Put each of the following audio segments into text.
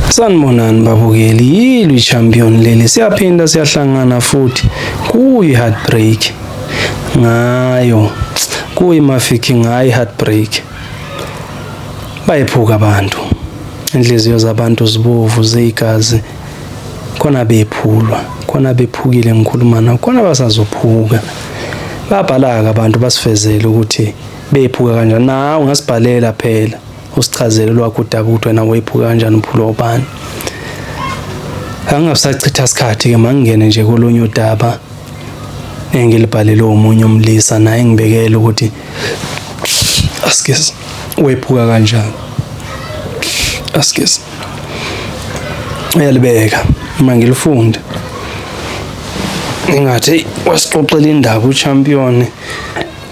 Sanibonani babukeli, yilo i-champion leli. Siyaphinda siyahlangana futhi kuyi-heartbreak ngayo, kuyi-mafiki ngayo i-heartbreak. Bayephuka abantu, inhliziyo zabantu zibovu ziyigazi, khona bephulwa, khona bephukile ngikhuluma nawo, khona basazophuka. Babhala-ke abantu basifezele ukuthi bephuka kanjani. Nawe ungasibhalela phela usichazele lwakho udaba ukuthi wena wephuka kanjani uphulwa ubani. Angingabusachitha sikhathi-ke mangingene nje kolunye udaba engilibhalele omunye umlisa naye ngibekele ukuthi askes wephuka kanjani. Askes uyalibeka uma ngilifunda ngingathi wasixoxela indaba uchampion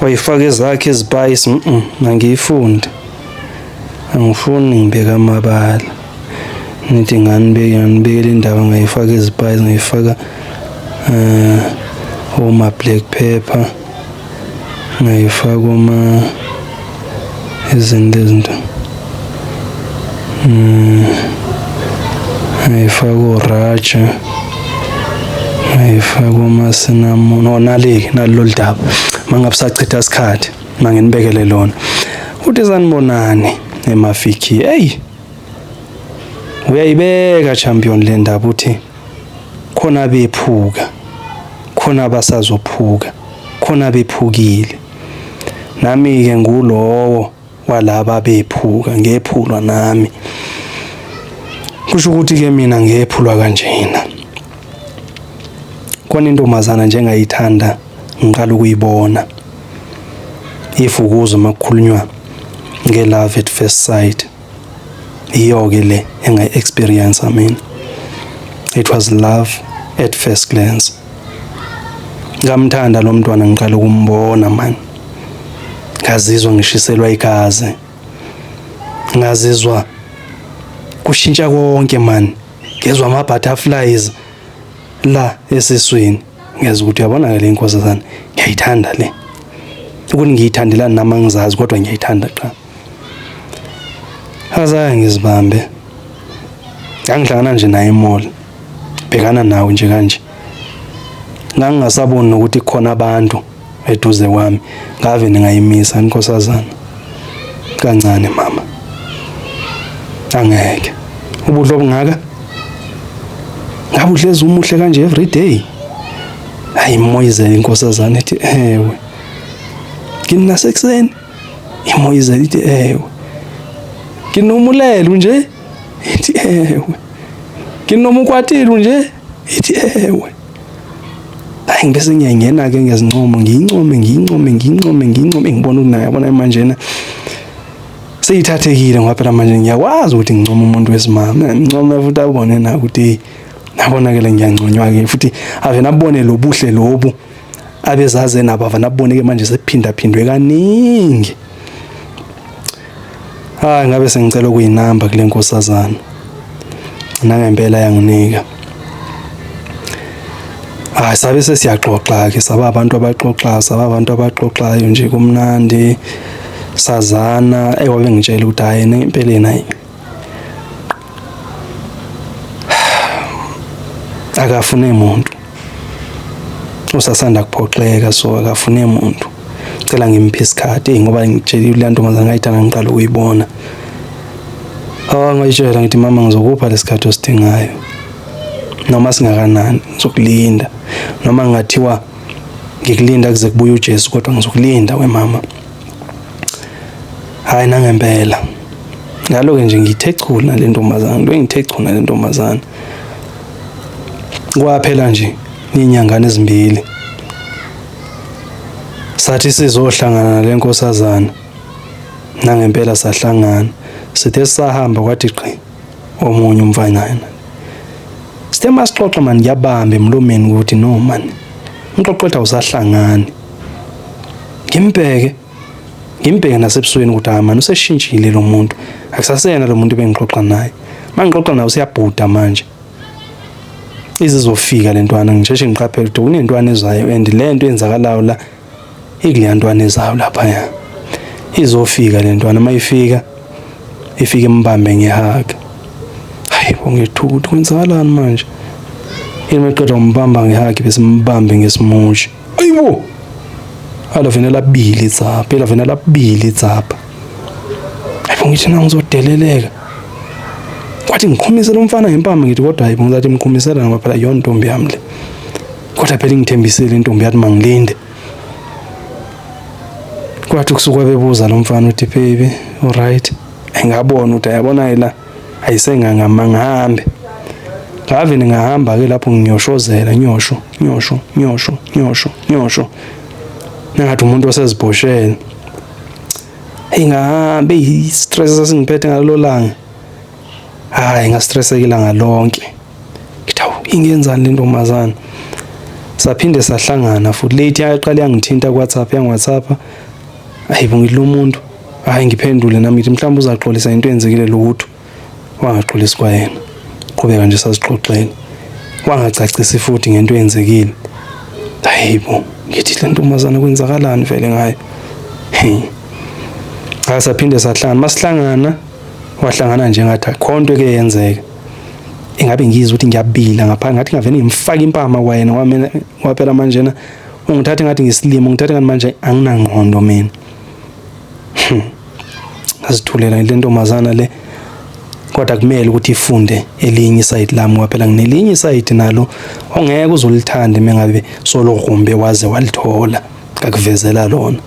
wayifaka ezakhe izipayisi angiyifundi angifuni ngibeka amabala nithi nganibeke nganibekela indaba ngayifaka izipayisi ngayifaka oma black pepper ngayifaka oma izinto izinto ngayifaka oraja ngayifaka oma-cinnamon oh nali-ke nali lolu daba mangabe sachitha isikhathi manginibekele lona uthi sanibonani emafiki eyi uyayibeka champion le ndaba uthi khona bephuka khona abasazophuka khona bephukile nami-ke ngulowo walaba bephuka ngephulwa nami kusho ukuthi-ke mina ngephulwa kanjena khona intombazana njengayithanda ngiqala ukuyibona if ukuzwa uma kukhulunywa nge-love at first sight iyo-ke le engayi-experience mina. It was love at first glance. Ngamthanda lo mntwana ngiqala ukumbona man, ngazizwa ngishiselwa igazi, ngazizwa kushintsha konke man, ngezwa ama-butterflies la esiswini, ngezwa ukuthi uyabona-ke le nkosazana ngiyayithanda le, ukuthi ngiyithandelani nami angizazi kodwa ngiyayithanda qha. Azange ngizibambe, ngangihlangana nje naye emall, bhekana nawe nje kanje, ngangingasaboni nokuthi kukhona abantu eduze kwami, ngave ngayimisa inkosazana kancane mama, angeke ubuhle obungaka ngabe uhlezi umuhle kanje every day. Hayi imoyizele inkosazana ethi ewe, ngini nasekuseni imoyizela ithi ewe, nginomulelo nje ithi ewe, nginomukwatile nje ithi ewe. Hayi ngibese ngiyangena-ke ngezincomo, ngiyincome ngiyincome ngiyincome ngiyincome, ngibona ukuthi naye yabona manjena seyithathekile ngoba phela manje ngiyakwazi ukuthi ngincome umuntu wesimame, ngincome futhi abone na ukuthi nabonakele ngiyanconywa-ke futhi ave nabone lobuhle lobu abezaze nabo ave nabone-ke manje sephindaphindwe kaningi. Hayi ngabe sengicela ukuyinamba kule nkosazana, nangempela yanginika. Hayi sabe sesiyaxoxa-ke, saba abantu abaxoxayo, saba abantu abaxoxayo nje kumnandi, sazana. Eyi wabe ngitshela ukuthi hhayi yena empeleni hhayi akafune muntu, usasanda kuphoxeka so akafune muntu, cela ngimuphe isikhathi. Eyi ngoba ngitshelile le ntombazane ngayithanda ngiqala ukuyibona. Awu ngayitshela ngithi mama ngizokupha lesikhathi osidingayo noma singakanani, ngizokulinda noma ngingathiwa ngikulinda kuze kubuye uJesu kodwa ngizokulinda we mama. Hayi nangempela ngalo-ke nje ngithe chu nale ntombazane, ngilo ngithe chu nale ntombazane. Kwaphela nje inyangana ezimbili sathi sizohlangana nale nkosazana, nangempela sahlangana. Sithe sisahamba kwathi qhi omunye umfanyana. Sithe masixoxa mani ngiyabamba emlomeni ukuthi no mani umxoxo wethu awusahlangani. Ngimbheke ngimbheke nasebusweni ukuthi hayi mani useshintshile lo muntu, akusaseyena lo muntu ebengixoxa naye. Mangixoxa naye useyabhuda manje. Izizofika le ntwana ngisheshe ngiqaphele ukuthi kunentwana ezayo and le nto eyenzakalayo la ikuleya ntwana ezayo laphaya. Izofika le ntwana, uma ifika ifike imbambe ngehug. Hayi Hayi bo, ngithuka ukuthi kwenzakalani manje. Yini meqeda umbamba ngehagi bese mbambe ngesimutshi. Ayibo! Alavena labili itsapha, elavena labili itsapha. Hayibo ngithi na ngizodeleleka. Kwathi ngikhumise lo mfana ngempama ngithi kodwa hayibo ngizathi ngikhumisela ngoba phela yona ntombi yami le. Kodwa phela ingithembisile intombi yathi mangilinde. Kwathi kusuka bebuza lo mfana uthi baby, alright. Engabona ukuthi ayabona la ayisengangama ngihambe. Ngavele ngahamba ke lapho nginyoshozela nyosho nyosho nyosho nyosho nyosho. Ngathi umuntu osezibhoshele. Hey ngahambe i-stress sasingiphethe ngalelo langa. Hayi ngastresseka ilanga lonke. Ngithi awu ingenzani le ntombazana. Saphinde sahlangana futhi late yaqala yangithinta ku WhatsApp yang WhatsApp. Hayibo ngithi lo muntu hayi ngiphendule nami ngithi mhlawumbe uzaxolisa into eyenzekile lutho. Wangaxolisi kwayena. Qhubeka nje sazixoxela. Wangacacisi futhi ngento eyenzekile. Hayibo ngithi le ntombazana kwenzakalani vele ngayo. Hey. Cha saphinde sahlangana masihlangana wahlangana nje ngathi akho nto eke yenzeka. Engabe ngizwa ukuthi ngiyabila ngapha ngathi ngavele ngimfaka impama kwayena kwamina kwaphela manjena ungithathe ngathi ngisilima ungithathe ngathi manje anginangqondo mina. Ngazithulela le ntombazana le kodwa kumele ukuthi ifunde elinye isayidi lami ngoba phela nginelinye isayidi nalo ongeke uzolithande mengabe solo grumbe waze walithola ngakuvezela lona.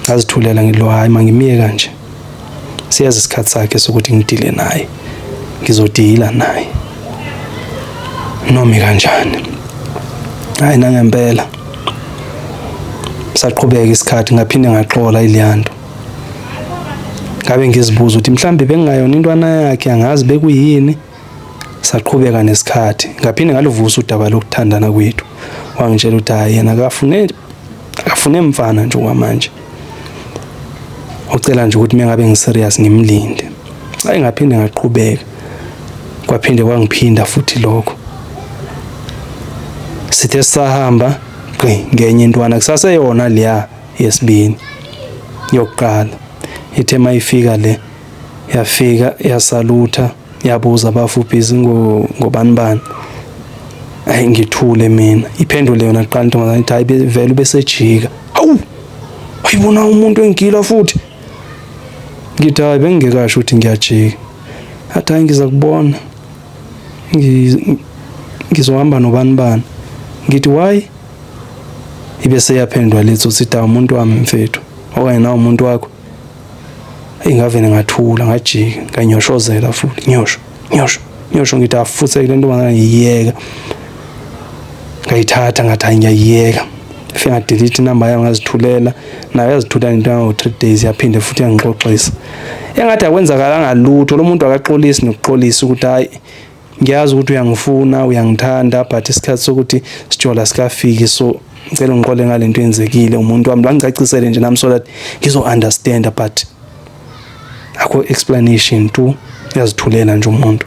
Ngazithulela ngilo hayi mangimiyeka kanje. Siyazi isikhathi sakhe sokuthi ngidile naye. Ngizodila naye. Noma kanjani. Hayi nangempela. Saqhubeka isikhathi ngaphinde ngaxola ileyanto. Ngabe ngizibuza ukuthi mhlambe bengingayona intwana yakhe angazi bekuyini. Saqhubeka nesikhathi ngaphinde ngalivusa udaba lokuthandana kwethu. Wangitshela ukuthi hayi yena akafune mfana nje okwamanje. Ucela nje ukuthi mengabe ngiserious ngimlinde. Hayi ngaphinde ngaqhubeka. Kwaphinde kwangiphinda futhi lokho. Sithe sisahamba gqi ngenye intwana kusaseyona leya yesibini yokuqala. Ithe mayifika le yafika yasalutha yabuza bafu busy ngobani bani. Hayi ngithule mina. Iphendule yona kuqala intombazane ithi hayi vele ubesejika. Hawu! Ayibona umuntu engigila futhi. Ngithi hayi bengingekasho ukuthi ngiyajika. Athi hayi ngiza kubona. Ngizohamba nobani bani. Ngithi why? Ibe seyaphendula le tsotsi ithi umuntu wami mfethu okanye nawe umuntu wakho. Ingavele ngathula ngajika nganyoshozela futhi nyosho nyosho nyosho ngithi afutheke le ntombazana ngiyiyeka. Ngayithatha ngathi hayi ngiyayiyeka. Fike ngadelete inamba yayo ngazithulela nayo yazithulela into yango 3 days yaphinde futhi yangixoxisa. Engathi akwenzakalanga lutho lo muntu akaxolisi nokuxolisa ukuthi hayi ngiyazi ukuthi uyangifuna uyangithanda but isikhathi sokuthi sijola sikafiki so ngicela ungixole ngalento eyenzekile umuntu wami bangicacisele nje nami so that ngizo understand but akho explanation tu uyazithulela nje umuntu.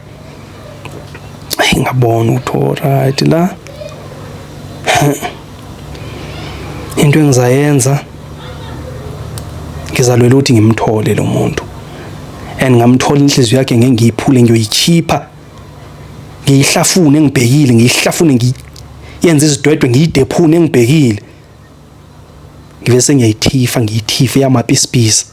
Ayi ngabona ukuthi alright la into engizayenza ngizalwela ukuthi ngimthole lo muntu and ngamthola inhliziyo yakhe ngeke ngiyiphule ngiyoyikhipha ngiyihlafune ngibhekile ngiyihlafune ngiyenze izidwedwe ngiyidephune ngibhekile ngibe sengiyayithifa ngiyithife yamapisipisi.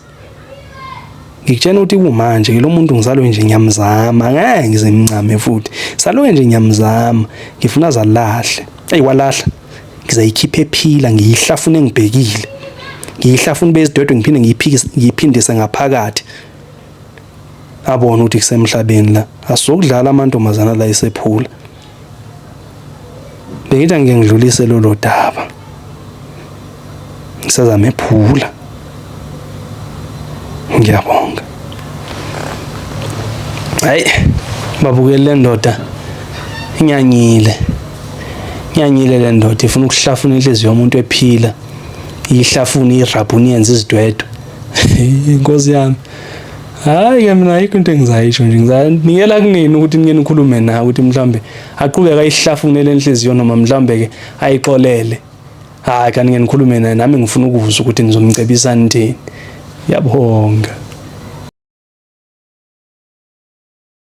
Ngikutshena ukuthi kumanje ke lo muntu ngizalwe nje ngiyamzama ngeke ngize ngimncame futhi salwe nje ngiyamzama ngifuna azalahle. Eyi walahla ngizayikhipha ephila ngiyihlafune ngibhekile ngiyihlafune bezidwedwe ngiphinde ngiyiphikise ngiyiphindise ngaphakathi abone ukuthi kusemhlabeni la asizokudlala amantombazana la esephula. Bengithi angike ngidlulise lolo daba. Ngisazamephula. Ngiyabonga. Hayi babukele le ndoda inyanyile. Inyanyile le ndoda ifuna ukuhlafuna inhliziyo yomuntu ephila. Iyihlafuna irabhuni yenza izidwedwe. Inkosi yami. Hayi ke mina ayikho into engizayisho nje ngizanikela kunini ukuthi nike nikhulume nawe ukuthi mhlambe aqhubeke ayihlafune le nhliziyo noma mhlambe ke ayixolele. Hayi kanti ngeke nikhulume naye nami ngifuna ukuzwa ukuthi nizomcebisa nithini. Ngiyabonga.